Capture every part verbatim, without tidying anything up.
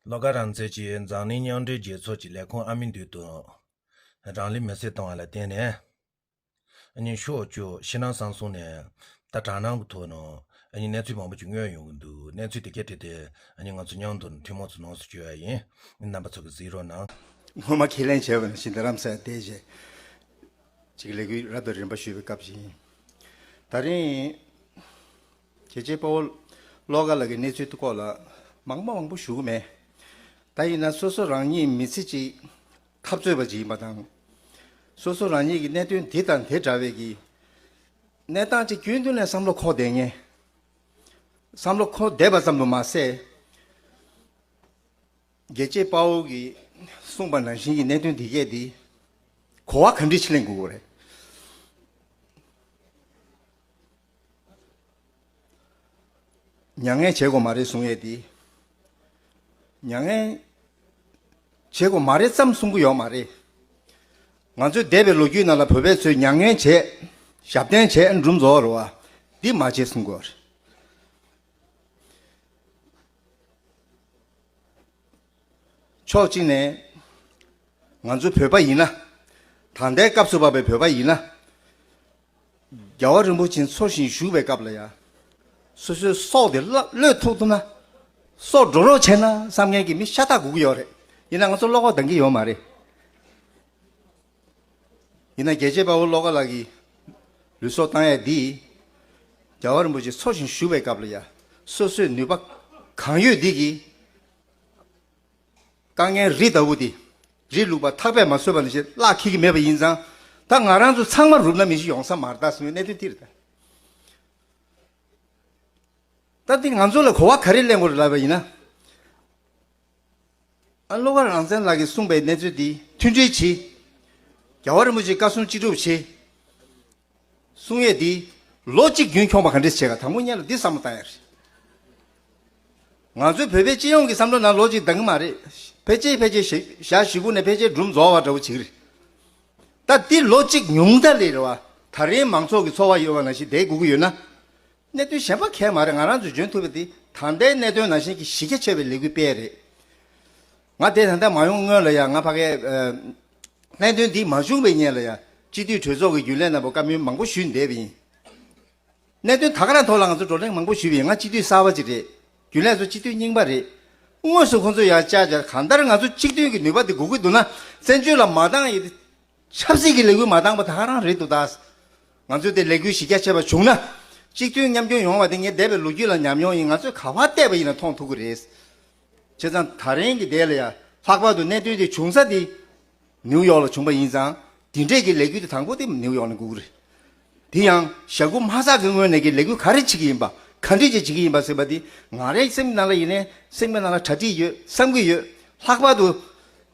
བློ་དགའ་རང་བཙན་གྱིས་འཛམ་གླིང་མཉམ་འབྲེལ་རྒྱལ་ཚོགས་ཀྱི་ལས་ཁུངས་ཨ་མི་མདུན་དུ་རང་ལུས་མེར་སྲེག་བཏང་བ་ལ་བརྟེན་ནས། ཨ་ནི་ཤོག་བཅུ་ཕྱི་ནང་གསང་གསུམ་ནས་ད་དྲག་སྣང་གི་ཐོག་ནས་ཨ་ནི་གནས་ཚུལ་མང་པོ་ཅིག་མངོན་ཡོང་གི་འདུག་གནས་ཚུལ་དེ་གའི་ཐད་དེ་ཨ་ནི་ང་ཚོ་མཉམ་དུ་ཐུན་མོང་ཚོ་ནང་སུ་བཅོས་ཡ་ཡིན། རྣམ་པ་ཚོ་གིས་གཟིགས་རོགས་གནང་། སྔོན་མ་ཁས་ལེན་བྱས་པ་ནང་བཞིན་རྡ་རམ་ས་ལ་བསྡད་རྗེས། ཅིག་ལས་འགུལ་རབ་དང་རིམ་པ་ཞུས་པའི་སྐབས་ཤིག་ཡིན། ད་རིང་རྒྱལ་གཅེས་དཔའ་བོ་བློ་དགའ་ལགས་ཀྱི་གནས་ཚུལ་སྐོར་ལ་མང་པོ་མང་པོ་ཞུ་གི་མེད། ད་ཡིན་ན་སོ་སོ་རང་ཉིད་མི་ཚེ་གཅིག་འཐབ་རྩོད་པ་ཅིག་ཡིན་པ་དང་། སོ་སོ་རང་ཉིད་ཀྱི་གནད་དོན་འདི་དང་དེ་འདྲ་བའི་གི་གནས་སྟངས་ཅིག་རྒྱུན་དུ་ནས་བསམ་བློ་འཁོར་བསྡད་མཁན། བསམ་བློ་འཁོར་བསྡད་པ་ཙམ་དུ་མ་ཟད། རྒྱལ་གཅེས་དཔའ་བོ་གིས་གསུངས་པ་ནང་བཞིན་གྱི་གནད་དོན་འདི་གས་འདི་གོ་བ་ག་འདྲ་ཞིག་ལེན་དགོས་ཀྱི་རེད། མྱ་ངན་བྱེད་དགོས་མ་རེད་གསུང་ཡས་འདི། མྱ་ངན་བྱེད་དགོས་མ་རེད་ཙམ་གསུང་གི་ཡོད་མ་རེད། ང་ཚོའི་འདས་པའི་ལོ་རྒྱུས་ནང་ལ་བོད་པའི་ཚོས་མྱ་ངན་བྱས། ཞབས་བརྟན་བྱས་འགྲུབ་རྫོགས་རེད་བ། འདི་མ་བྱེད་གསུང་དགོས་རེད། ཕྱོགས་གཅིག་ནས་ང་ཚོ་བོད་པ་ཡིན་ན། ད་ལྟའི་སྐབས་སུ་བབས་པའི་བོད་པ་ཡིན་ན། རྒྱལ་བ་རིན་པོ་ཆེ་འཚོ་ཞིང་བཞུགས་པའི་སྐབས་ལ་ཡ། སོ་སོའི་སྲོག་དེ་བློས་ཐུབ་ཐུབ་ན། སྲོག་འགྲོ་རོགས་བྱས་ན་བསམ་མཁན་གྱི་མི་ཤ་སྟག་དགོས་ཀྱི་ཡོད་རེད། ཡིན་ན་ང་ཚོ་བློ་ཁོག་འདང་གི་ཡོད་མ་རེད། ཡིན་ན་རྒྱལ་གཅེས་དཔའ་བོ་བློ་དགའ་ལགས་ཀྱིས་ལུས་སྲོག་བཏང་ཡས་འདིས། རྒྱལ་བ་རིན་པོ་ཆེ་འཚོ་ཞིང་བཞུགས་པའི་སྐབས་ལ་ཡ། སོ་སོའི་ནུས་པ་གང་ཡོད་འདི་གིས། དཀའ་ངལ་རི་ལྟ་བུ་དེ། རི་ལུག་པ་ཐག་པས་མ་བཟོད་པ་ནང་བཞིན་བརླག་འཁྱེར་གྱི་མེད་པ་ཡིན་ཙང་། ད་ང་རང་ཚོ་ཚང་མ་རུབ་ན་མི་ཞིག་ཡོང་ས་མ་རེད་ད་ཟེར་བའི་གནད་དོན་འདི་རེད་ད། ད་འདི་ང་ཚོ་ལ་གོ་བ་ག་རེ་ལེན་དགོས་རེད་ལབ་པ་ཡིན་ན། ཨ་བློ་དགའ་རང་བཙན་ལགས་ཀྱིས་གསུངས་པའི་གནས་ཚུལ་འདི་མཐུན་སྒྲིལ་བྱེད། རྒྱལ་བ་རིན་པོ་ཆེའི་བཀའ་གསུང་ཅི་སྒྲུབ་བྱེད། གསུང་ཡས་འདི་ལོ་གཅིག་རྒྱུན་འཁྱོངས་པ་ག་འདྲས་བྱེད་ག་དང་པོ་ཉིད་ལ་འདི་བསམ་བློ་བཏང་ཡ་རེད། ང་ཚོའི་བོད་པའི་སྤྱི་ཡོངས་ཀྱི་བསམ་བློ་ནང་ལོ་གཅིག་འདང་གི་མ་རེད། ཕལ་ཆེར་ཕལ་ཆེར་ཞག་ཞག་བཞི་དགུ་ནས་ཕལ་ཆེར་སྒྲུབ་རྫོགས་པ་འདྲ་བོ་བྱེད་ཀྱི་རེད། ད་འདི་ལོ་གཅིག་ཉུང་མཐའ་ལས་རེད་བ། ད་རེས་མང་ཚོགས་ཀྱི་ཚོར་བ་ཡོད་པ་ནང་བཞིན་བསྡད་དགོས་ཀྱི་ཡོད་ན། གནད་དོན་གཞན་པ་གང་ཡང་མ་རེད། ང་རང་ཚོས་འཇོན་ཐུབ་པ་དེ་ད་ལྟའི་གནད་དོན་ནང་བཞིན་གྱི་གཞི་རྒྱ་ཆེ་བའི་ལས་འགུལ་སྤེལ་རེད། ང་དེ་ད་ལྟ་མ་ཡོང་སྔོན་ལ་ཡང་ང་ཕ་གའི་ཨ་གནད་དོན་འདི་མ་བྱུང་བའི་སྔོན་ལ་ཡང་སྤྱི་འཐུས་གྲོས་ཚོགས་ཀྱི་རྒྱུན་ལས་རྣམ་པ་བཀའ་མོལ་མང་པོ་ཞུས་བསྡད་པ་ཡིན། གནད་དོན་ད་ག་རང་ཐོག་ལ་ང་ཚོ་བགྲོ་གླེང་མང་པོ་ཞུས་པ་ཡིན། ང་སྤྱི་འཐུས་གསར་པ་ཅིག་རེད། རྒྱུན་ལས་ཚོ་སྤྱི་འཐུས་རྙིང་པ་རེད། དངོས་སུ་ཁོང་ཚོ་ཡར་བཅར་བཅར་གང་ལྟར་ང་ཚོ་གཅིག་མཐུན་གྱི་ནུས་པ་དེ་དགོས་ཀྱི་འདུག་ན། བཙན་བྱོལ་ལ་མ་འདང་ཡི་ཆབ་སྲིད་ཀྱི་ལས་འགུལ་མ་འདང་པ་ད་ག་རང་རེད་འདུག་ད། ང་ཚོས་དེ་ལས་འགུལ་གཞི་རྒྱ་ཆེ་བ་བྱུང་ན། གཅིག་མཐུན་མཉམ་སྐྱོང་ཡོང་བ་དེ་ངས་འདས་པའི་ལོ་རྒྱུས་ལ་ཉམས་མྱོང་ཡིན། ང་ཚོས་ག་པར་བལྟས་པ་ཡིན་ན་མཐོང་ཐུབ་ཀྱི་རེད། བྱས་ཙང་ད་རིང་གི་དེ་ལ་ཡ་ལྷག་པར་དུ་གནད་དོན་དེ་བྱུང་ས་དེ་ནིའུ་ཡོག་ལ་བྱུང་པ་ཡིན་ཙང་། དེ་འདྲས་ཀྱི་ལས་འགུལ་དེ་དང་པོ་དེ་ནིའུ་ཡོག་ནས་འགོ་གི་རེད། དེ་ཡང་ཞྭ་གུ་མ་ཟག་གི་སྔོན་ནས་ཀྱི་ལས་འགུལ་ག་རེ་བྱེད་ཀྱི་ཡིན་པ། ག་འདྲས་ཀྱིས་བྱེད་ཀྱི་ཡིན་པ་ཟེར་བ་དེ་ང་རའི་སེམས་ནང་ལ་ཡིན་ནའི་སེམས་ཀྱི་ནང་ལ་གྲ་སྒྲིག་ཡོད་བསམ་གྱི་ཡོད། ལྷག་པར་དུ།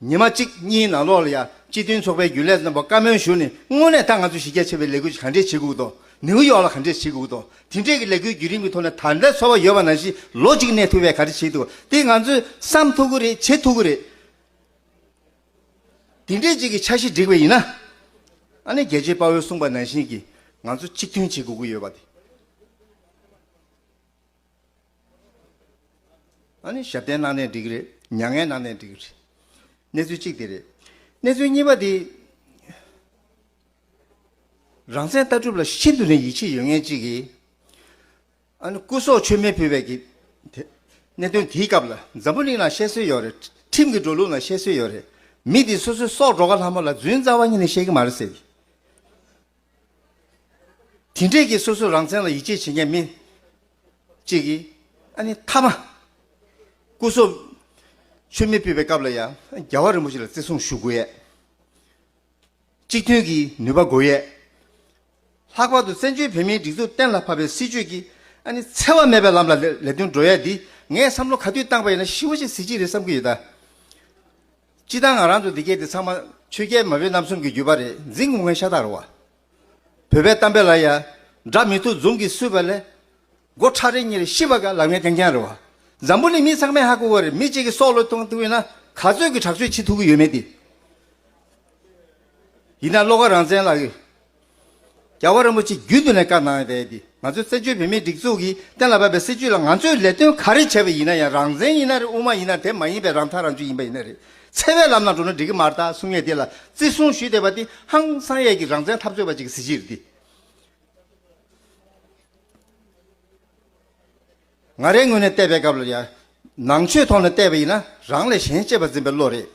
ཉི་མ་གཅིག་གཉིས་ནང་ལོགས་ལ་ཡ་སྤྱི་མཐུན་ཚོགས་པའི་རྒྱུན་ལས་རྣམ་པ་བཀའ་མོལ་ཞུས་ནས་དངོས་གནས་ད་ང་ཚོ་གཞི་རྒྱ་ཆེ་བའི་ལས་འགུལ་ཞིག་ག་འདྲས་བྱེད་དགོས་འདུག་ནིའུ་ཡོག་ལ་ག་འདྲས་བྱེད་དགོས་འདུག་དེ་འདྲས་ཀྱི་ལས་འགུལ་བརྒྱུད་རིམ་གྱི་ཐོག་ནས་ད་ལྟ་ཚོར་བ་ཡོད་པ་ནང་བཞིན་ལོ་གཅིག་གནས་ཐུབ་པའི་ག་རེ་བྱེད་འདུག་དེ་ང་ཚོས་བསམ་ཐུབ་ཀྱི་རེད། བྱེད་ཐུབ་ཀྱི་རེད། དེ་འདྲས་ཅིག་གི་འཆར་གཞི་བསྒྲིགས་པ་ཡིན་ན། ཨ་ནི་རྒྱལ་གཅེས་དཔའ་བོས་གསུངས་པ་ནང་བཞིན་གྱི་ང་ཚོ་གཅིག་མཐུན་བྱེད་དགོས་ཀྱི་ཡོད་པ་དེ། ཨ་ནི་ཞབས་བརྟན་གནང་ནའི་འགྲིག་གི་རེད། མྱ་ངན་གནང་ནའི་འགྲིག་གི་རེད། གནས་ཚུལ་གཅིག་དེ་རེད། གནས་ཚུལ་གཉིས་པ་དེ། རང་བཙན་ལྟ་གྲུབ་ལ་ཤིན་ཏུ་ནས་ཡིད་ཆེས་ཡོད་མཁན་གཅིག་གིས། ཨ་ནི་སྐུ་སྲོག་མཆོད་མེ་ཕུལ་བའི་གི་དེ། གནད་དོན་དེའི་སྐབས་ལ་འཛམ་བུ་གླིང་ལ་བཤད་སྲོལ་ཡོད་རེད། ཁྲིམས་ཀྱི་འགྲོ་ལུགས་ལ་བཤད་སྲོལ་ཡོད་རེད། མི་དེ་སོ་སོའི་སྲོག་འགྲོ་ག་ལྷ་མོ་ལ་རྫུན་རྩ་བ་ཉིད་ནས་བཤད་ཀྱི་མ་རེད་ཟེར། དེ་འདྲས་ཀྱི་སོ་སོའི་རང་བཙན་ལ་ཡིད་ཆེས་བྱེད་མཁན་མི་གཅིག་གིས་ཨ་ནི་མཐའ་མ་སྐུ་སྲོག་མཆོད་མེ་ཕུལ་བའི་སྐབས་ལ་ཡང་རྒྱལ་བ་རིན་པོ་ཆེ་ལ་བརྩི་སྲུང་ཞུ་དགོས་ཡས། གཅིག་མཐུན་གྱི་ནུས་པ་དགོས་ཡས། ལྷག་པར་དུ་བཙན་བྱོལ་བོད་མིའི་སྒྲིག་འཛུགས་གཏན་ལ་ཕབ་པའི་སྲིད་བྱུས་ཀྱི་ཨ་ནི་འཚེ་བ་མེད་པའི་ལམ་ལ་ལས་ལས་དོན་འགྲོ་ཡས་འདི་ངས་བསམ་བློ་ག་དུས་བཏང་པ་ཡིན་ན་ཞེ་པོ་ཅིག་གཟི་བརྗིད་རེད་བསམ་གྱི་ཡོད་ད། སྤྱིར་བཏང་ང་རང་ཚོ་འདི་གས་འདི་ཚང་མ་ཆོས་རྒྱལ་མ་བོའི་རྣམ་གསུམ་གྱི་བརྒྱུད་པ་རེད། འཛིང་དགོས་མཁན་ཤ་སྟག་རེད་བ། བོད་པའི་གཏམ་དཔེ་ལ་ཡ། དགྲ་མི་ཐུབ་མཛུབ་ཀྱིས་བསུས་པ་ལས། མགོ་ཁྲ་རེ་གཉིས་རེ་ཤི་བ་ག་ལབ་མཁན་རྐྱང་རྐྱང་རེད་བ། འཛམ་བུ་གླིང་མི་ཚང་མས་ཧ་གོ་བ་རེད། མི་གཅིག་གི་སྲོག་བློས་གཏོང་ཐུབ་ཡོད་ན་ག་ཚོད་ཀྱི་དྲག་སྤྱོད་བྱེད་ཐུབ་ཀྱི་ཡོད་མེད་དེ། ཡིན་ན་བློ་དགའ་རང་བཙན་ལགས་ཀྱིས། རྒྱལ་བ་རིན་པོ་ཆེ་རྒྱུན་དུ་ནས་བཀའ་གནང་ཡོད་དེ། ང་ཚོའི་བཙན་བྱོལ་བོད་མིའི་སྒྲིག་འཛུགས་ཀྱིས་གཏན་ལ་ཕབ་པའི་སྲིད་བྱུས་ལ་ང་ཚོས་ལས་དོན་ག་རེ་བྱས་པ་ཡིན་ན་ཡང་། རང་བཙན་ཡིན་ན་རེད། དབུ་མ་ཡིན་ན། དེ་མ་ཡིན་པའི་རང་ཐག་རང་གཅོད་ཡིན་པ་ཡིན་ན་རེད། འཚེ་བའི་ལམ་ལ་འགྲོ་ན་འགྲིག་གི་མ་རེད་ད་གསུང་ཡས་དེ་ལ་བརྩི་སྲུང་ཞུས་བསྡད་པ་དེ་ཧང་སང་ཡས་ཀྱི་རང་བཙན་འཐབ་རྩོད་པ་ཅིག་གི་གཟི་བརྗིད་རེད་དེ། ང་རའི་ངོས་ནས་བལྟས་པའི་སྐབས་ལ་ཡ། ནང་ཆོས་ཐོག་ནས་བལྟས་པ་ཡིན་ན་རང་ལས་གཞན་གཅེས་པར་འཛིན་པའི་བློ་རེད།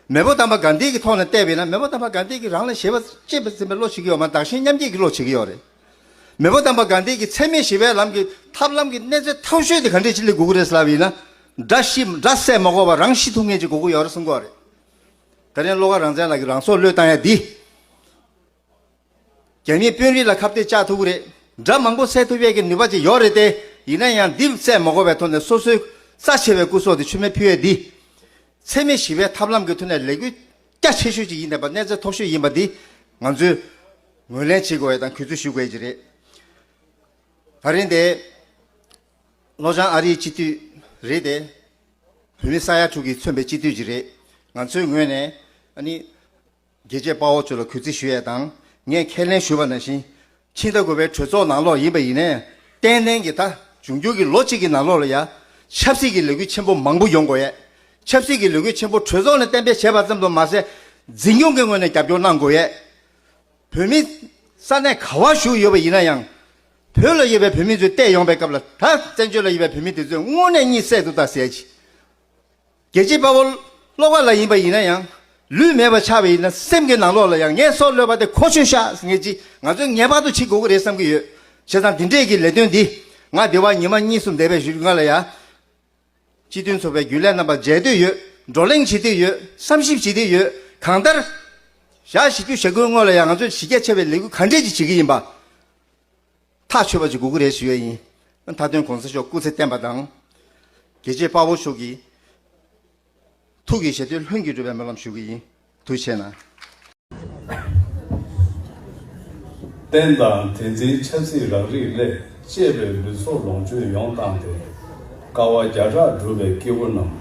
མེས་པོ་དམ་པ་གྷན་དྷི་གི་ཐོག་ནས་བལྟས་པ་ཡིན་ན། མེས་པོ་དམ་པ་གྷན་དྷི་གིས་རང་ལས་གཞན་པ་གཅེས་པར་འཛིན་པའི་བློ་བྱེད་ཀྱི་ཡོད་མ་གཏོགས་གཞན་མཉམ་བསྐྱེད་ཀྱི་བློ་བྱེད་ཀྱི་ཡོད་རེད། མེས་པོ་དམ་པ་གྷན་དྷི་གིས་འཚེ་མེད་ཞི་བའི་ལམ་གྱི་ཐབས་ལམ་གྱི་གནས་ཚད་མཐོ་ཤོས་དེ་ག་འདྲས་ཅིག་སླེབས་དགོས་ཀྱི་རེད་ཟེར་ལབ་པ་ཡིན་ན། དགྲ་ཤི་དགྲ་བསད་མ་དགོས་པར་རང་ཤི་ཐུབ་མཁན་ཅིག་དགོས་ཀྱི་ཡོད་རེད་གསུང་གི་ཡོད་རེད། ད་རིང་བློ་དགའ་རང་བཙན་ལགས་ཀྱིས་རང་སྲོག་བློས་བཏང་ཡ་འདི། རྒྱ་མིའི་དཔོན་རིགས་ལ་ཁ་གཏད་བཅག་ཐུབ་ཀྱི་རེད། དགྲ་མང་པོ་བསད་ཐུབ་ཡས་ཀྱི་ནུས་པ་ཅིག་ཡོད་རེད་དེ། ཡིན་ན་ཡང་འདི་བསད་མ་དགོས་པའི་ཐོག་ནས་སོ་སོའི་རྩ་ཆེ་བའི་སྐུ་སྲོག་དེ་མཆོད་མེ་ཕུལ་ཡས་འདི། འཚེ་མེད་ཞི་བའི་ཐབས་ལམ་གྱི་ཐོག་ནས་ལས་འགུལ་རྒྱ་ཆེ་ཤོས་ཅིག་ཡིན་པ། གནས་ཚད་མཐོ་ཤོས་ཡིན་པ་འདི་ང་ཚོས་ངོས་ལེན་བྱེད་དགོས་ཡས་དང་གུས་བརྩི་ཞུ་དགོས་ཡས་ཅིག་རེད། ད་རིང་དེ་ལྷོ་བྱང་ཨ་རིའི་སྤྱི་འཐུས་རེད་དེ། བོད་མི་ས་ཡ་དྲུག་གིས་མཚོན་པའི་སྤྱི་འཐུས་ཅིག་རེད། ང་ཚོའི་ངོས་ནས་ཨ་ནི། རྒྱལ་གཅེས་དཔའ་བོ་ཚོ་ལ་གུས་བརྩི་ཞུ་ཡས་དང་། ངས་ཁས་ལེན་ཞུས་པ་ནང་བཞིན། ཕྱི་ཟླ་དགུ་པའི་གྲོས་ཚོགས་ནང་ལོགས་ཡིན་པ་ཡིན་ནའི། ཏན་ཏན་གྱི་ད་འབྱུང་འགྱུར་གྱི་ལོ་གཅིག་གི་ནང་ལོགས་ལ་ཡ། ཆབ་སྲིད་ཀྱི་ལས་འགུལ་ཆེན་པོ་མང་པོ་ཡོང་དགོས་ཡས། ཆབ་སྲིད་ཀྱི་ལས་འགུལ་ཆེན་པོ་གྲོས་ཚོགས་ནས་གཏན་འབེབས་བྱས་པ་ཙམ་དུ་མ་ཟད། འཛིན་སྐྱོང་གི་ངོས་ནས་རྒྱབ་སྐྱོར་གནང་དགོས་ཡས། བོད་མི་ས་གནས་ག་བ་བཞུགས་ཡོད་པ་ཡིན་ན་ཡང་། བོད་ལ་ཡོད་པའི་བོད་མི་ཚོས་བལྟས་ཡོང་པའི་སྐབས་ལ། ད་བཙན་བྱོལ་ལ་ཡོད་པའི་བོད་མི་དེ་ཚོས་དངོས་གནས་གཉིད་སད་འདུག་ད་ཟེར་གྱི། རྒྱལ་གཅེས་དཔའ་བོ་བློ་དགའ་ལགས་ཡིན་པ་ཡིན་ན་ཡང་། ལུས་མེད་པ་ཆགས་པ་ཡིན་ན་སེམས་ཀྱི་ནང་ལོགས་ལ་ཡང་། ངའི་སྲོག་བློས་པ་དེ་གོ་ཆོད་ཤག་ཟེར་མཁན་ཅིག་ང་ཚོས་ངེས་པར་དུ་བྱེད་དགོས་ཀྱི་རེད་བསམ་གྱི་ཡོད། བྱས་ཙང་འདི་འདྲས་ཀྱི་ལས་དོན་འདི། ང་འདི་བར་ཉི་མ་གཉིས་གསུམ་འདས་པའི་གཞུག་ང་ལ་ཡ། སྤྱི་མཐུན་ཚོགས་པའི་རྒྱུན་ལས་རྣམ་པ་མཇལ་འདོད་ཡོད། བགྲོ་གླེང་བྱེད་འདོད་ཡོད། བསམ་ཞིབ་བྱེད་འདོད་ཡོད། གང་ལྟར། ཞག་བཞི་བཅུ་ཞེ་དགུའི་སྔོན་ལ་ཡང་ང་ཚོས་གཞི་རྒྱ་ཆེ་བའི་ལས་འགུལ་ག་འདྲས་ཅིག་བྱེད་ཀྱི་ཡིན་པ། ཐག་ཆོད་པ་ཅིག་དགོས་ཀྱི་རེད་ཞུ་ཡས་ཡིན། མཐའ་དོན་གོང་ས་མཆོག་སྐུ་ཚེ་བརྟན་པ་དང་། རྒྱལ་གཅེས་དཔའ་བོ་མཆོག་གི་ཐུགས་ཀྱི་བཞེད་དོན་ལྷུན་གྱིས་འགྲུབ་པའི་སྨོན་ལམ་ཞུ་གི་ཡིན། ཐུགས་རྗེ་གནང་། བསྟན་དང་དེ་འཛིན་ཆབ་སྲིད་རང་རིགས་སླད། གཅེས་པའི་ལུས་སྲོག་ལོངས་སྤྱོད་ཡོངས་བཏང་སྟེ། དཀའ་བ་བརྒྱ་ཕྲག་བསྒྲུབས་པའི་སྐྱེས་བུ་རྣམས།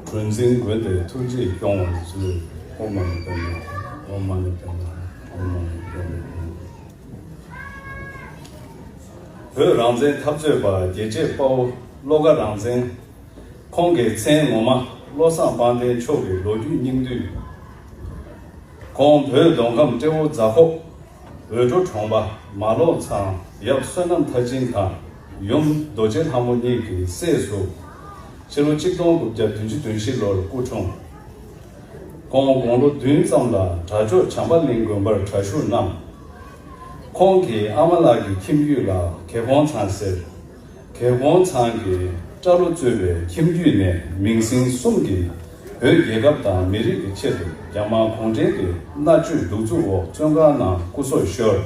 གྲུ་འཛིན་མགོན་དེའི་ཐུགས་རྗེས་སྐྱོང་བར་མཛོད། ཨོཾ་མ་ཎི་པདྨེ་ཧཱུྃ། ཨོཾ་མ་ཎི་པདྨེ་ཧཱུྃ། ཨོཾ་མ་ཎི་པདྨེ་ཧཱུྃ། བོད་རང་བཙན་འཐབ་རྩོད་པ་རྒྱལ་གཅེས་དཔའ་བོ་བློ་དགའ་རང་བཙན། ཁོང་གི་མཚན་ངོ་མ་བློ་བཟང་དཔལ་ལྡན་མཆོག་གི་ལོ་རྒྱུས་སྙིང་བསྡུས། ཁོང་བོད་མདོ་ཁམས་སྤྲེའུ་རྫ་ཁོག་འོས་གྲོ་གྲོང་པ་མ་ལོག་ཚང་ཡབ་བསོད་ནམས་མཐར་ཕྱིན་དང་ཡུམ་རྡོ་རྗེ་ལྷ་མོ་གཉིས་ཀྱི་སྲས་སུ། ཕྱི་ལོ་ཆིག་སྟོང་དགུ་བརྒྱ་བདུན་ཅུ་དོན་བཞི་ལོར་སྐུ་འཁྲུངས། ཁོང་དགུང་ལོ་བདུན་ཙམ་ལ་དྲག་ཕྱོགས་བྱམས་པ་གླིང་དགོན་པར་གྲྭ་ཞུགས་གནང་། ཁོང་གི་ཨ་མ་ལགས་ཀྱི་ཁྱིམ་རྒྱུད་ལ་དགེ་གོང་ཚང་ཟེར། དགེ་གོང་ཚང་གི་སྐྲ་ལོ་གཙོས་པའི་ཁྱིམ་རྒྱུད་ནས་མིང་སྲིང་གསུམ་གྱིས་བོད་རྒྱལ་ཁབ་དང་མི་རིགས་ཀྱི་ཆེད་དུ་རྒྱ་དམར་གུང་ཁྲན་གྱི་མནར་གཅོད་གདུག་རྩུབ་འོག་བཙོན་ཁང་ནང་སྐུ་སྲོག་ཤོར།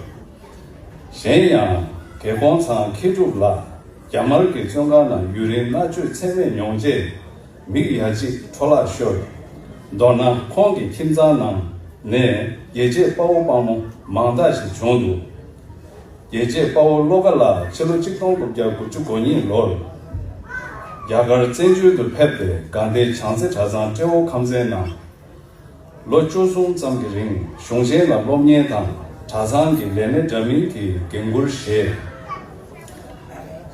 གཞན་ཡང་དགེ་གོང་ཚང་མཁས་གྲུབ་ལགས་རྒྱ་དམར་གྱི་བཙོན་ཁང་ནང་ཡུན་རིང་མནར་གཅོད་ཚད་མེད་མྱོང་རྗེས། མིག་ཡ་གཅིག་འཕྲོ་བརླག་ཤོར། མདོར་ན་ཁོང་གི་ཁྱིམ་ཚང་ནང་ནས་རྒྱལ་གཅེས་དཔའ་བོ་དཔའ་མོ་མང་དག་ཞིག་བྱུང་འདུག་རྒྱལ་གཅེས་དཔའ་བོ་བློ་དགའ་ལགས་ཕྱི་ལོ་ཆིག་སྟོང་དགུ་བརྒྱ་དགུ་བཅུ་གོ་གཉིས་ལོར་རྒྱ་གར་བཙན་བྱོལ་དུ་ཕེབས་ཏེ་དགའ་ལྡན་བྱང་རྩེ་གྲྭ་ཚང་སྤྲེའུ་ཁམས་ཚན་ནང་ལོ་བཅུ་གསུམ་ཙམ་གྱི་རིང་གཞུང་ཆེན་ལ་སློབ་གཉེར་དང་གྲྭ་ཚང་གི་ལས་སྣེ་འདྲ་མིན་གྱི་འགན་འཁུར་བཞེས།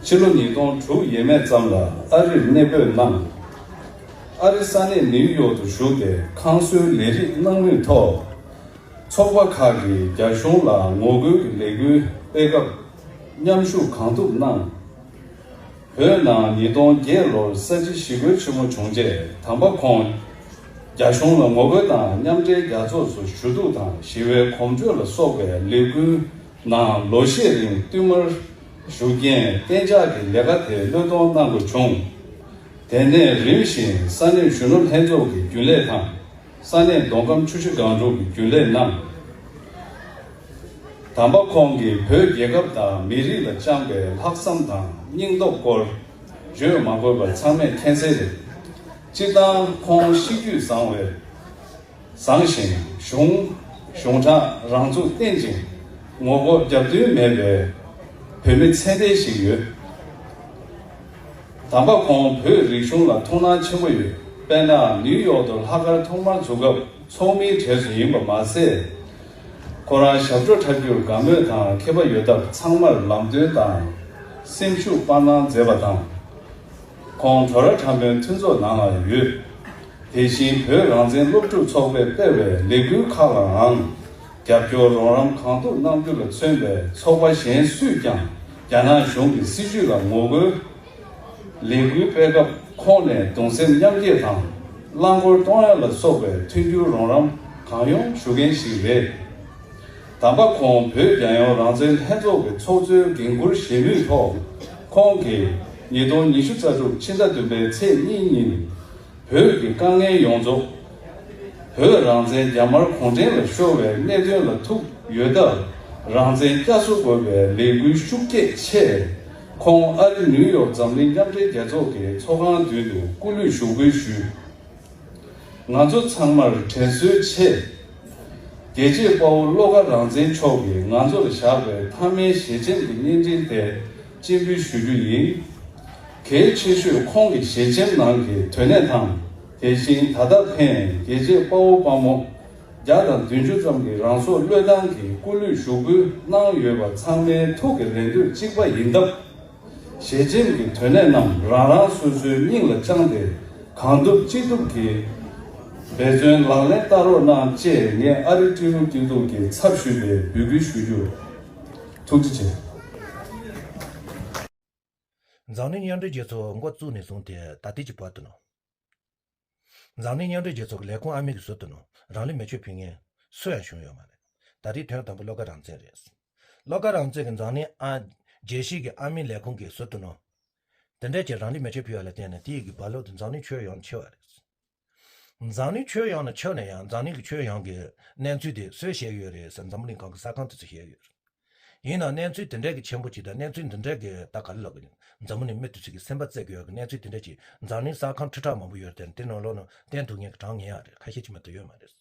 ཕྱི་ལོ་ཉིས་སྟོང་དྲུག་ཡས་མས་ཙམ་ལ་ཨ་རིར་གནས་སྤོས་གནང་། ཨ་རི་ས་གནས་ནིའུ་ཡོག་ཏུ་བཞུགས་ཏེ་ཁང་གསོའི་ལས་རིགས་གནང་མུས་ཐོག་ཚོགས་པ་ཁག་གིས་རྒྱ་གཞུང་ལ་ངོ་རྒོལ་གྱི་ལས་འགུལ་སྤེལ་སྐབས་མཉམ་ཞུགས་གང་ཐུབ་གནང་། བོད་ནང་ཉིས་སྟོང་བརྒྱད་ལོར་ས་བྱི་ཞི་རྒོལ་ཆེན་མོ་བྱུང་རྗེས་དམ་པ་ཁོང་རྒྱ་གཞུང་ལ་ངོ་རྒོལ་དང་མཉམ་འབྲེལ་རྒྱལ་ཚོགས་སུ་ཞུ་གཏུག་དང་ཞི་བའི་གོམ་བགྲོད་ལ་སོགས་པའི་ལས་འགུལ་ནང་ལོ་ཤས་རིང་བསྟུད་མར་ཞུགས་རྐྱེན་གཏན་འཇགས་ཀྱི་ལས་ཀ་དེ་བློས་གཏོང་གནང་དགོས་བྱུང་། དེ་ནས་རིམ་བཞིན་ས་གནས་གཞོན་ནུ་ལྷན་ཚོགས་ཀྱི་རྒྱུན་ལས་དང་། ས་གནས་མདོ་ཁམས་ཆུ་བཞི་སྒང་དྲུག་གི་རྒྱུན་ལས་གནང་། དམ་པ་ཁོང་གིས་བོད་རྒྱལ་ཁབ་དང་མི་རིགས་ལ་བཅངས་པའི་ལྷག་བསམ་དང་སྙིང་སྟོབས་སྐོར་བརྗོད་མ་དགོས་པར་ཚང་མས་མཁྱེན་གསལ་རེད། སྤྱིར་བཏང་ཁོང་གཤིས་རྒྱུད་བཟང་བའི་བཟང་ཞིང་གཞུང་གཞུང་དྲང་རང་ཚུགས་བརྟན་ཅིང་ངོ་རྒོལ་རྒྱབ་མདུན་མེད་པའི་བོད་མི་ཚད་ལྡན་ཞིག་ཡོད། དམ་པ་ཁོང་བོད་རིག་གཞུང་ལ་ཐུགས་སྣང་ཆེན་པོ་ཡོད། དཔེར་ན་ནིའུ་ཡོག་ཏུ་ལྷག་དཀར་ཐོག་མར་འཛུགས་སྐབས་ཚོགས་མིའི་གྲས་སུ་ཡིན་པ་མ་ཟད། ཁོ་རང་ཞབས་བྲོ་འཁྲབ་རྒྱུར་དགའ་མོས་དང་མཁས་པ་ཡོད་སྟབས་ཚང་མར་ལམ་སྟོན་དང་ སེམས་ཤུགས་སྤར་གནང་མཛད་པ་དང་། ཁོང་གྲོགས་ར་ཁྲ་བོའི་མཐུན་ཚོགས་ནང་ལ་ཡོད། དེ་བཞིན་བོད་རང་བཙན་སློབ་ཕྲུག་ཚོགས་པས་སྤེལ་བའི་ལས་འགུལ་ཁག་ལའང་རྒྱབ་སྐྱོར་རོགས་རམ་གང་ཐུབ་གནང་རྒྱུ་ལ་མཚོན་པའི་ཚོགས་པ་གཞན་སུས་ཀྱང་རྒྱ་ནག་གཞུང་གི་སྲིད་བྱུས་ལ་ངོ་རྒོལ། ལས་འགུལ་སྤེལ་སྐབས་ཁོང་ནས་གདུང་སེམས་མཉམ་སྐྱེད་དང་རླངས་འཁོར་གཏོང་ཡ་ལ་སོགས་པའི་མཐུན་འགྱུར་རོགས་རམ་གང་ཡོང་ཞུ་མཁན་ཞིག་རེད། དམ་པ་ཁོང་བོད་རྒྱལ་ཡོངས་རང་བཙན་ལྷན་ཚོགས་ཀྱི་ཚོགས་གཙོའི་འགན་འཁུར་བཞེས་མུས་ཐོག་ཁོང་གིས་ཉིས་སྟོང་ཉི་ཤུ་རྩ་དྲུག་ཕྱི་ཟླ་བདུན་པའི་ཚེས་གཉིས་ཉིན། བོད་ཀྱི་དཀའ་ངལ་ཡོངས་རྫོགས། བོད་རང་བཙན་རྒྱ་དམར་གུང་ཁྲན་ལ་ཤོར་བའི་གནད་དོན་ལ་ཐུག་ཡོད་སྟབས། རང་བཙན་བསྐྱར་གསོ་དགོས་པའི་ལས་འགུལ་ཤུགས་སྐྱེད་ཆེད། ཁོང་ཨ་རི་ནིའུ་ཡོག་འཛམ་གླིང་མཉམ་འབྲེལ་རྒྱལ་ཚོགས་ཀྱི་ཚོགས་ཁང་མདུན་དུ་སྐུ་ལུས་ཞུགས་འབུལ་ཞུས། ང་ཚོ་ཚང་མར་དྲན་གསོའི་ཆེད། རྒྱལ་གཅེས་དཔའ་བོ་བློ་དགའ་རང་བཙན་མཆོག་གིས་ང་ཚོར་བཞག་པའི་མཐའ་མའི་ཞལ་ཆེམས་ཀྱི་བརྙན་འཕྲིན་དེ་སྤྱན་འབུལ་ཞུ་རྒྱུ་ཡིན། གལ་ཆེ་ཤོས་ཁོང་གི་ཞལ་ཆེམས་ནང་གི་དོན་གནད་དང་། དེ་བཞིན་ད་ལྟ་ཕན་རྒྱལ་གཅེས་དཔའ་བོ་དཔའ་མོ་བརྒྱ་དང་བདུན་ཅུ་ཙམ་གྱིས་རང་སྲོག་བློས་བཏང་གིས་སྐུ་ལུས་ཞུགས་འབུལ་གནང་ཡོད་པ་ཚང་མའི་ཐུགས་ཀྱི་རེ་འདུན་གཅིག་པ་ཡིན་སྟབས། ཞལ་ཆེམས་ཀྱི་དོན་གནད་རྣམས་རང་རང་སོ་སོའི་སྙིང་ལ་བཅངས་ཏེ། གང་ཐུབ་ཅི་ཐུབ་ཀྱིས་འབད་བརྩོན་ལག་ལེན་བསྟར་རོགས་གནང་ཅེས་ངས་ཨ་རི་སྤྲེའུ་སྤྲེལ་གདུགས་ཀྱི་ཚབ་ཞུས་པའི་འབོད་སྐུལ་ཞུ་རྒྱུ། ཐུགས་རྗེ་ཆེ། འཛམ་གླིང་མཉམ་འབྲེལ་རྒྱལ་ཚོགས་འགོ་བཙུགས་ནས་བཟུང་སྟེ་ད་ལྟའི་ཀྱི་བར་དུ་ནོ། འཛམ་གླིང་མཉམ་འབྲེལ་རྒྱལ་ཚོགས་ཀྱི་ལས་ཁུངས་ཨ་མི་གི་ཟུར་དུ་ནོ་རང་ལུས་མེ་མཆོད་ཕུལ་མཁན་སུ་ཡང་བྱུང་ཡོད་མ་རེད། ད་ལྟའི་དོན་དམ་པ་བློ་དགའ་རང་བཙན་རེད། བློ་དགའ་རང་བཙན་གྱི་འཛམ་གླིང་ཨ་རྒྱལ་སྤྱིའི་གི་ཨ་མི་ལས་ཁུངས་ཀྱི་ཟུར་དུ་ནོ། དེ་འདྲས་ཀྱི་རང་ལུས་མེ་མཆོད་ཕུལ་བ་ལ་བརྟེན་ནས་དེའི་གི་བར་ལོག་ཏུ་འཛམ་གླིང་ཁྱོན་ཡོངས་ཆེ་བ་རེད། འཛམ་གླིང་ཁྱོན་ཡོངས་ནས་ཆེ་ནས་ཡང་འཛམ་གླིང་གི་ཁྱོན་ཡོངས་ཀྱི་གནས་ཚུལ་དེ་སུས་བཤད་ཡོད་རེད་ཟེར་འཛམ་བུ་གླིང་སྒང་གི་གསར་ཁང་དེ་ཚོས་བཤད་ཡོད་རེད། ཡིན་ནའང་གནས་ཚུལ་དེ་འདྲས་ཀྱི་ཆེན་པོ་ཅིག་དང་གནས་ཚུལ་འདི་འདྲས་ཀྱི་ད་ག་རེ་ལབ་དགོས། འཛམ་བུ་གླིང་མི་དེ་ཚོ་གི་སེམས་པ་བཙལ་དགོས་ཡག་གི་གནས་ཚུལ་དེ་འདྲས་ཀྱི་འཛམ་གླིང་གསར་ཁང་ཁྲི་ཕྲག་མང་པོ་ཡོད་རེད་དེ། དེ་ནང་ལོགས་ནང་བསྟན་ཐུབ་མཁན་གྱི་གྲངས་ངེས་ཡག་རེད། ཁ་ཤས་ཅིག་མ་གཏོགས་ཡོད་མ་རེད།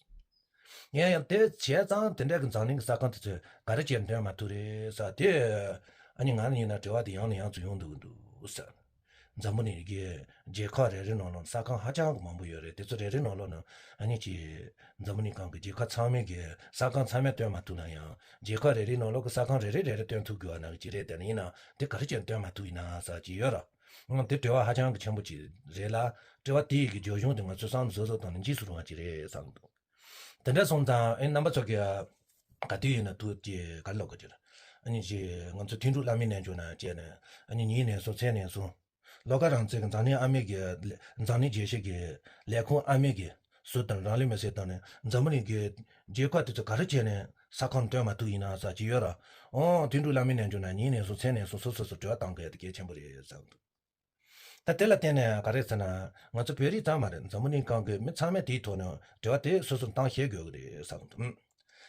ཡིན་ཡང་དེ་བྱས་ཙང་དེ་འདྲས་ཀྱི་འཛམ་གླིང་གི་གསར་ཁང་དེ་ཚོས་ག་རེ་བྱས་འདོན་མ་ཐུབ་རེད་ཟེར་དེ། ཨ་ནི་ང་ནི་ཡིན་ན་དྲི་བ་དེ་ཡང་ནས་ཡང་དུ་ཡོང་འདུག་འདུག་ཟེར། འཛམ་བུ་གླིང་གི་རྒྱལ་ཁབ་རེ་རེ་ནང་ལོགས་གསར་ཁང་ཧ་ཅང་གི་མང་པོ་ཡོད་རེད། དེ་ཚོ་རེ་རེ་ནང་ལོགས་ནང་ཨ་ནི་ཅི། འཛམ་བུ་གླིང་སྒང་གི་རྒྱལ་ཁབ་ཚང་མའི་གི་གསར་ཁང་ཚང་མས་སྟོན་མ་ཐུབ་ན་ཡང་རྒྱལ་ཁབ་རེ་རེའི་ནང་ལོགས་ཀྱི་གསར་ཁང་རེ་རེ་རེ་རེ་སྟོན་ཐུབ་དགོས་པ་ནང་གི་ཅི་རེད། དེ་ནི་ཡིན་ན་དེ་ག་རེ་བྱས་ནས་སྟོན་མ་ཐུབ་ཡིན་ན་ཟེར་གྱི་ཡོད་ར། ཨང་དེ་དྲི་བ་ཧ་ཅང་གི་ཆེན་པོ་ཅིག་རེད་ལ། དྲི་བ་དེའི་གི་རྒྱབ་ལྗོངས་དེ་ང་ཚོས་བསམ་བློ་གཟབ་གཟབ་བཏང་ནས་འཇིགས་སུ་རུང་བ་ཅིག་རེད་བསམ་འདུག་དེ་འདྲ་སོང་ཙང་ཨེ་རྣམ་པ་ཚོ་གི་ག་དུས་ཡིན་ན་ཐུགས་ཀྱི་ག་ལོག་གི་ཅིག་ཨ་ནི་ཅི་ང་ཚོ་དོན་གྲུབ་བླ་མའི་རྣལ་འབྱོར་ནང་བཅས་ནས་ཨ་ནི་ཉིན་ནས་སོང་མཚན་ནས་སོང་། བློ་དགའ་རང་བཙན་གྱི་འཛམ་གླིང་ཨ་མེ་གི་འཛམ་གླིང་རྒྱལ་སྤྱི་གི་ལས་ཁུངས་ཨ་མེ་གི་ཟུར་དང་རང་ལུས་མེ་སྲེག་བཏང་ནས་འཛམ་བུ་གླིང་གི་རྒྱལ་ཁབ་དེ་ཚོ་ག་རེ་བྱས་ནས་ས་ཁང་སྟོན་མ་ཐུབ་ཡིན་ན་ཟེར་གྱི་ཡོད་ར། ཨོ་དོན་གྲུབ་བླ་མའི་རྣལ་འབྱོར་ནང་ཉིན་ནས་སོང་མཚན་ནས་སོང་སོ་སོ་སོ་དྲི་བ་བཏང་དགོས་ཡ་དེ་གལ་ཆེན་པོ་རེད་བསམ་འདུག་ད་དེ་ལ་བརྟེན་ནས་ག་རེ་ཟེར་ན་ང་ཚོ་བོད་རིགས་ཚང་མ་རེད། འཛམ་བུ་གླིང་སྒང་གི་མི་ཚང་མས་དེའི་ཐོག་ནས་དྲི་བ་དེ་སོ་སོར་བཏང་ཤེས་དགོས་ཀྱི་རེད་བསམ་འདུག་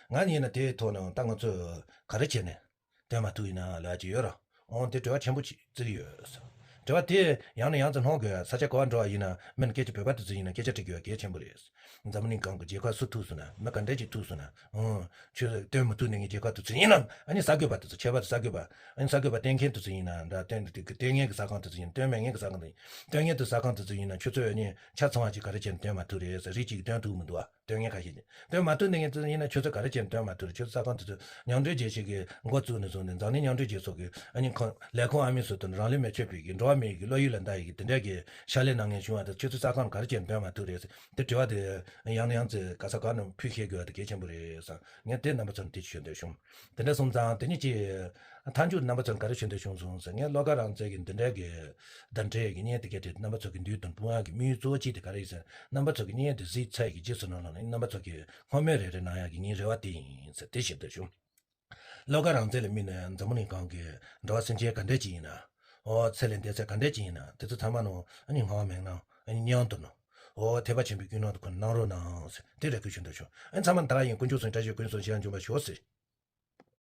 ང་ཡིན་ན་དེའི་ཐོག་ནས་ད་ང་ཚོས་ག་རེ་བྱས་ནས་སྟོན་མ་ཐུབ་ཡིན་ན་ལབ་ཀྱི་ཡོད་ར། འོང་དེ་དྲི་བ་ཆེན་པོ་ཅིག་བརྩི་གི་ཡོད། དྲི་བ་དེ་ཡང་ནས་ཡང་དུ་སློང་དགོས། ས་ཆ་ག་བ་འགྲོ་བ་ཡིན་ན་མིན་སྐད་ཆ་བོད་པ་དེ་ཚོ་ཡིན་ན་སྐད་ཆ་དྲི་དགོས་པ་གལ་ཆེན་པོ་རེད། འཛམ་བུ་གླིང་སྒང་གི་རྒྱལ་ཁབ་སུ་ཐུག་སོང་ན་མི་ག་འདྲས་ཅིག་ཐུག་སོང་ན་འོང་ཆོས་སྟོན་མི་ཐུབ་ནས་ངའི་རྒྱལ་ཁབ་དེ་ཚོ་ཡིན་ན་ཨ་ནི་གསར་འགོད་པ་དེ་ཚོ་ཁྱད་པར་དུ་གསར་འགོད་པ་ཨ་ནི་གསར་འགོད་པ་བསྟན་མཁན་དེ་ཚོ་ཡིན་ན་འདྲ་བསྟན་དེ་གི་བསྟན་མཁན་གྱི་གསར་ཁང་དེ་ཚོ་ཡིན་ན་སྟོན་མེད་མཁན་གྱི་གསར་ཁང་དེ་ཡིན་སྟོན་མཁན་དེ་གསར་ཁང་དེ་ཚོ་ཡིན་ན་ཁྱོད་ཚོས་ཨ་ནི་ཆ་ཚང་བ་ཅིག་ག་རེ་བྱས་ནས་སྟོན་མ་ཐུབ་རེད་ཟེར། རིགས་གཅིག་གིས་སྟོན་ཐུབ་མི་འདུག་བ། སྟོན་མཁན་ཁ་ཤས་ཀྱིས་སྟོན་མ་ཐུབ་ནས་ངས་དེ་ཚོ་ཡིན་ན་ཁྱོད་ཚོས་ག་རེ་བྱས་ནས་སྟོན་མ་ཐུབ་རེད། ཁྱོད་ཚོ་གསར་ཁང་དེ་ཚོ་མཉམ་འབྲེལ་རྒྱལ་སྤྱི་གི་འགོ་བཙུགས་ནས་བཟུང་ནས་འཛམ་གླིང་མཉམ་འབྲེལ་རྒྱལ་ཚོགས་ཀྱི་ཨ་ནི་ཁོང་ལས་ཁུངས་ཨ་མི་ཚོ་དང་རང་ལུས་མེ་མཆོད་ཕུལ་གྱི་འགྲོ་བ་མིའི་གི་བློ་ཡུལ་ལ་འདའ་ཡི་གི་དེ་འདྲ་གི་ཕྱག་ལས་གནང་མཁན་བྱུང་བ་དང་ཁྱོད་ཚོ་གསར་ཁང་ག་རེ་བྱས་ནས་སྟོན་མ་ཐུབ་རེད་ཟེར། དེ་དྲི་བ་དེ་ཡང་ནས་ཡང་ཚེ་ག་ས་ག་ནས་ཕུལ་ཤེས་དགོས་པ་དེ་གལ་ཆེན་པོ་རེད་བསམ། ངས་དེ་རྣམ་པ་ཚོར་དེ་ཞུ་འདོད་བྱུང་། དེ་འདྲ་སོང་ཙང་དེ་ཉིད་ཀྱི་མཐའ་མཇུག་རྣམ་པ་ཚོར་ག་རེ་ཞུ་འདོད་བྱུང་སོང་ཟེར། ངས་བློ་དགའ་རང་བཙན་གྱི་འདི་འདྲའི་གི་བརྡ་འདྲའི་གི་བརྙན་དེ་གལ་ཏེ་རྣམ་པ་ཚོ་གི་མདུན་དུ་སྤུངས་ཡག་གི་དམིགས་ཡུལ་གཙོ་བོ་གཅིག་དེ་ག་རེ་ཡིན་ཟེར། རྣམ་པ་ཚོ་གི་བརྙན་དེ་གཟིགས་ཚར་གི་རྗེས་སུ་ནང་ལོགས་ནས་རྣམ་པ་ཚོ་གི་སྔོན་མའི་རེ་རེ་གནང་ཡག་གི་ངའི་རེ་བ་དེ་ཡིན་ཟེར་དེ་ཞུ་འདོད་བྱུང་། བློ་དགའ་རང་བཙན་ལ་དམིགས་ནས་འཛམ་བུ་གླིང་སྒང་གི་འགྲོ་བ་སེམས་ཅན་ག་འདྲས་ཅིག་ཡིན་ན། ཨོ་ཚེ་ལས་འདས་ཚད་ག་འདྲས་ཅིག་ཡིན་ན་དེ་ཚོ་ཚང་མ་ནང་ཨ་ནི་ངག་དབང་མེད་ན་ཨ་ནི་མཉམ་དུ་ནང་ཨོ་ཐེག་པ་ཆེན་པོའི་ཀུན་སློང་དུ་ཁོ་གནང་རོགས་གནང་ཟེར་དེ་རེ་སྐུལ་ཞུ་འདོད་བྱུང་། ཨ་ནི་ཚང་མ་ད་ག་ཡིན། དཀོན་མཆོག་གསུམ་བཀྲ་ཤིས་ཀུན་སོང་ཞིང་འཇོམས་པར་ཤོག་ཟེར།